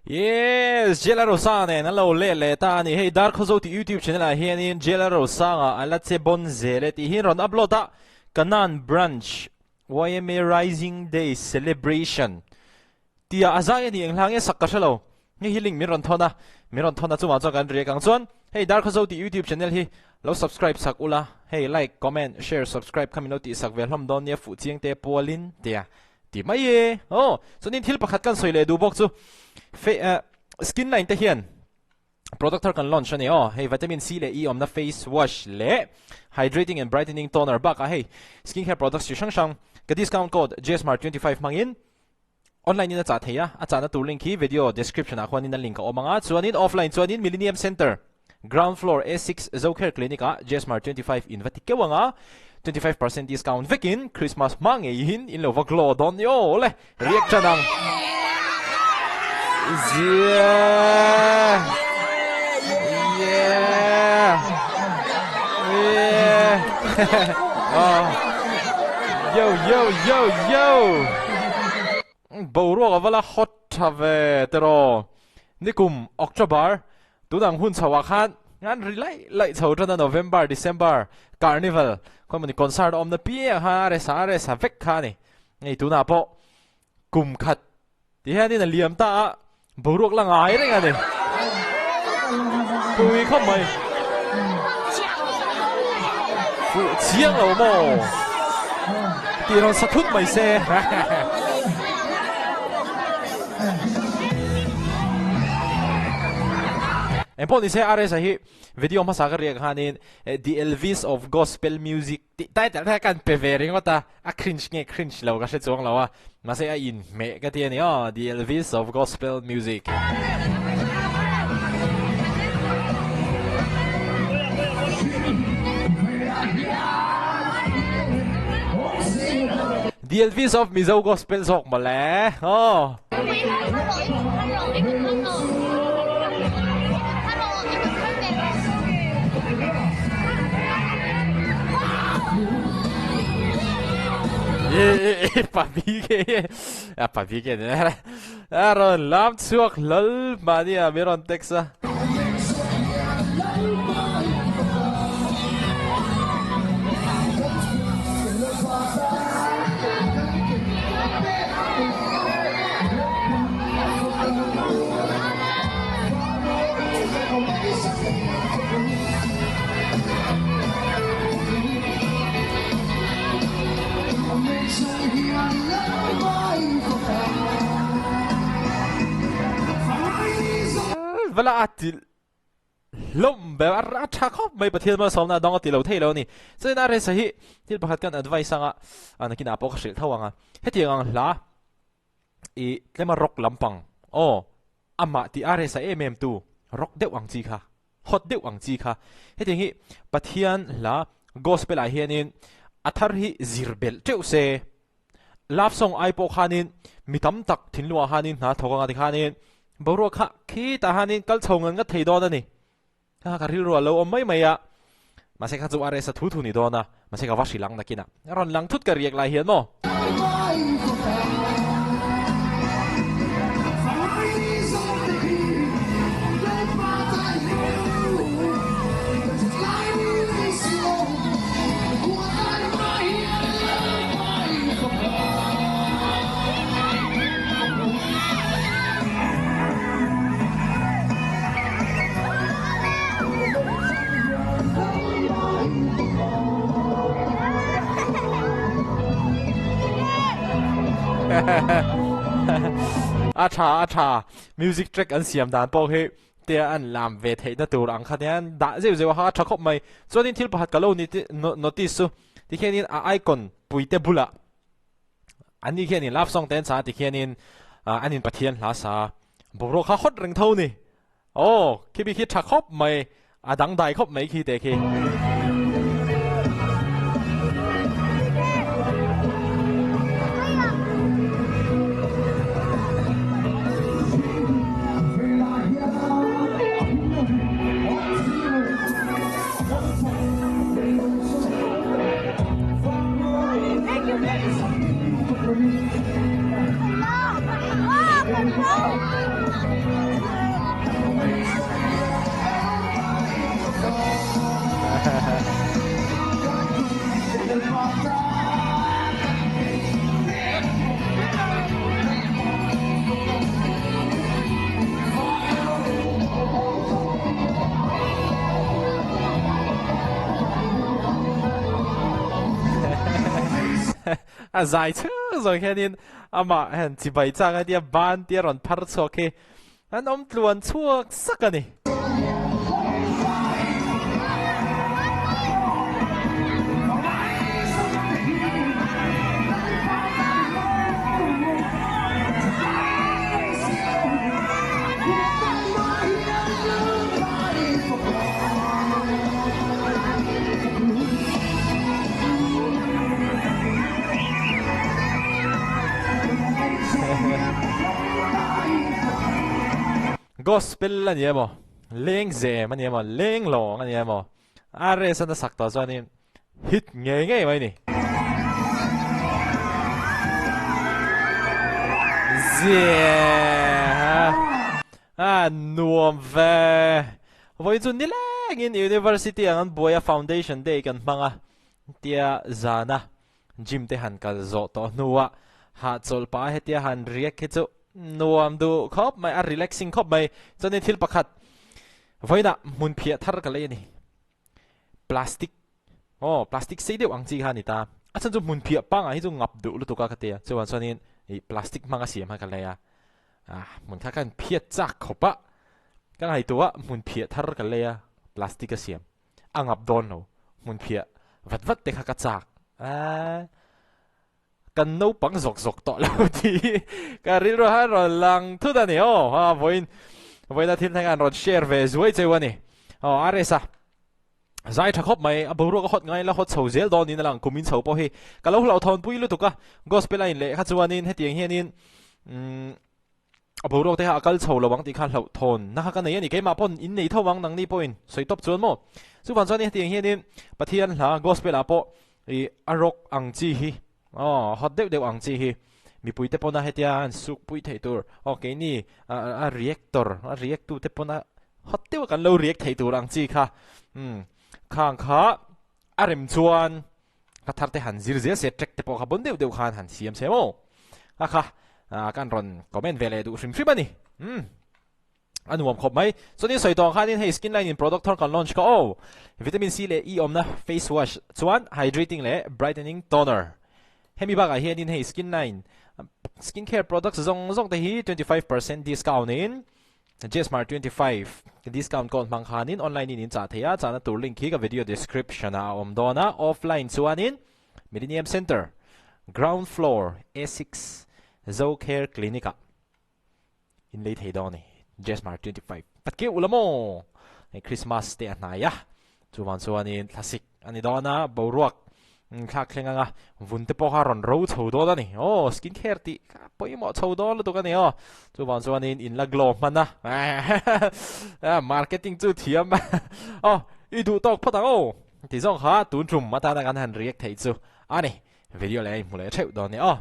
Yes, Jela Rosanga nen an lo let leh ta a ni. Hei Darkhawzo tih YouTube channel ah hianin Jela Rosanga a la che bawn zel e tih hi rawn upload a, Kanan Branch yma Rising Day Celebration tih ah a zai a ni eng hla nge sak ka hre lo. Hei hi link min rawn thawn a, min rawn thawn a chungah chuan kan react ang chuan hei Darkhawzo tih YouTube channel hi lo subscribe sak ula, hei like, comment, share, subscribe kha min lo tih sak ve hlawm dawn nia fuh chiang te pualin tia. Ti mai e. Aw, chuanin thil pakhat kan sawi leh duh bawk chu fe eh skin line te hian product thar kan launch a ni aw. Hei vitamin C leh E awmna face wash leh hydrating and brightening toner bakah hei skin care products chi hrang hrang ka discount code jsmart 25 hmangin online in a chah thei a, a chahna tur link hi video description ah khuanin a link a awm ang a, chuanin offline chuanin Millennium Centre Ground floor A6 Zocare Clinic ah Jesmar 25 in va ti keuh ang a, 25% discount vekin Christmas hma ngeiin in lo va glow dawn ni aw le, riak tan ang. Yeah! Yeah! Yeah! Oh. Yo yo yo yo! Boruak a va la hot tha ve tiraw. Nikum October Tunang hun chho ah khan an ri laih laih chho tan a November, December Carnival khawi mawni concert a awmna piang kha a resa a resa vek kha a ni. Hei tunah pawh kum khat ti hianin a liam ta a, boruak la ngai reng a ni. Pui khawp mai. Fuh chiang lo maw? Tih rawn sa thut mai se. Engpawh nise RS-a hi video hmasa ka riak khanin The Elvis of Gospel Music tih title kha kan pe ve ringawt a, a cringe nge cringe lo ka hre chuang lo a, mahse a inhmeh ka ti a ni aw, The Elvis of Gospel Music. The Elvis of Mizo Gospel zawk mawle aw. Pabike a rawn lam chhuak hlawl mahni ah min rawn text a. Vala a ti hlawm ber a tha khawp mai Pathian malsawmna a dawng a ti lo thei lo a ni. Chuan a resa hi thil pakhat kan advice anga nakinah pawh ka hrilh tho ang a. Hetiang ang hla i tlema rock lampang aw amah tih a resa em em tu rock deuh ang chi kha hot deuh ang chi kha. Hetiang hi Pathian hla gospel ah hianin a thar hi zir belh teuh se. Love song ai pawh khanin mi tam tak thinlungah khanin hna thawk anga tikhanin boruak kha khitah khanin kal chho ngan ngat thei dawn a ni. Kha ka rilru a lo awm mai mai a, mahse kha chu a resa thu thu ni dawn a, mahse ka va hrilh ang nakinah a rawn lang thut ka riak lai hian maw. A tha a tha music track an siam dan pawh hi te an lam ve theihna tur ang kha hian dah zeuh zeuh a kha a tha khawp mai chuanin thil pakhat ka lo notice chu tikhianin a icon puite bulah an ni khianin love song te an sa a tikhianin an in Pathian hla sa boruak kha hawt reng tho ni aw khi bik hi tha khawp mai a dangdai khawp mai khi te khi. A zai chhung zawng hianin amah hian chibai chak a tia ban tia rawn phar chhuak hi an awm tluan chhuak sak a ni. Gospel a ni emaw, lengzem a ni emaw, lenglawng a ni emaw, RS an a sak tawh chuanin hit ngei ngei mai ni. Ziah a nuam ve. Vawiin chu nilengin University ang an buai a Foundation Day kan hmang a tia zana gym te han kal zawh tawh hnuah hahchawlh pah a hetia han riak hi chu nuam duh khawp mai a relaxing khawp mai. Chuanin thil pakhat vawiinah hmun phiah thar ka lei a ni. Plastic aw plastic sei deuh ang chi kha a ni ta. A chhan chu hmun phiah pangah hi chu ngap duh lutuk a ka ti a, chuvang chuanin ih plastic hmanga siam kha ka lei a, ah hmun kha khan phiat chak khawp a, ka ngaihtuah hmun phiah thar ka lei a plastic a siam a ngap dawn lo hmun phiah vat vat te kha ka chak a. Kan naupang zawk zawk tawh lo tih hi ka rilru a rawn lang thut a ni aw. Ha vawiin vawiina thil thleng an rawn share ve zuai cheu a ni. Aw RS a zai tha khawp mai a boruak a hawt ngai la hawt chho zel dawn in a lang kum in chho pawh hi ka lo hlauhthawn pui lutuk a gospel a in leh kha chuanin hetiang hianin umm A boruak te kha a kal chho lo ang tih kha hlauhthawn na kha ka nei a ni. Keimah pawn in nei tho ang nangni pawhin sawi tawp chuan maw. Chuvang chuan hetiang hianin Pathian hla Gospel ah pawh ih a rock ang chi hi aw hot deuh deuh ang chi hi mipui te pawna hetia an suk pui theih tur aw keini a reactor a react tu te pawna hot deuh a kan lo react theih tur ang chi kha umm khang kha a rem chuan Hla thar te han zir zel se track te pawh kha bon deuh deuh khan han siam se maw? A kha kan rawn comment ve leh duh hrim hrim a ni. Umm a nuam khawp mai. Chuanin sawi tawh ang khanin hei skin line in product thar kan launch kha aw. Vitamin C leh E awmna face wash chuan hydrating leh brightening toner. Hemi bakah hianin hei skin line skin care products zawng zawng te hi 25% discount in Gsmart 25 discount code hmang khanin online in in chah thei a, chahna tur link hi ka video description ah a awm dawn a, offline chuanin Millennium Centre, ground floor A6, Zocare Clinic ah in lei thei dawn a ni, Gsmart 25 pat keuh la maw? Hei Christmas te a hnai a, chuvang chuanin thlasik A ni dawn a, boruak thlak thleng anga vun te pawh kha rawn ro chho dawn a ni. Aw, skin care tih kha pawimawh chho dawn lutuk a ni aw. Chuvang chuanin in la glow hman a, marketing chu thiam aw, i duh tawk phawt ang aw tih zawng kha tun tum atana kan han react theih chu a ni. Video leh a inhmu leh theuh dawn a ni aw.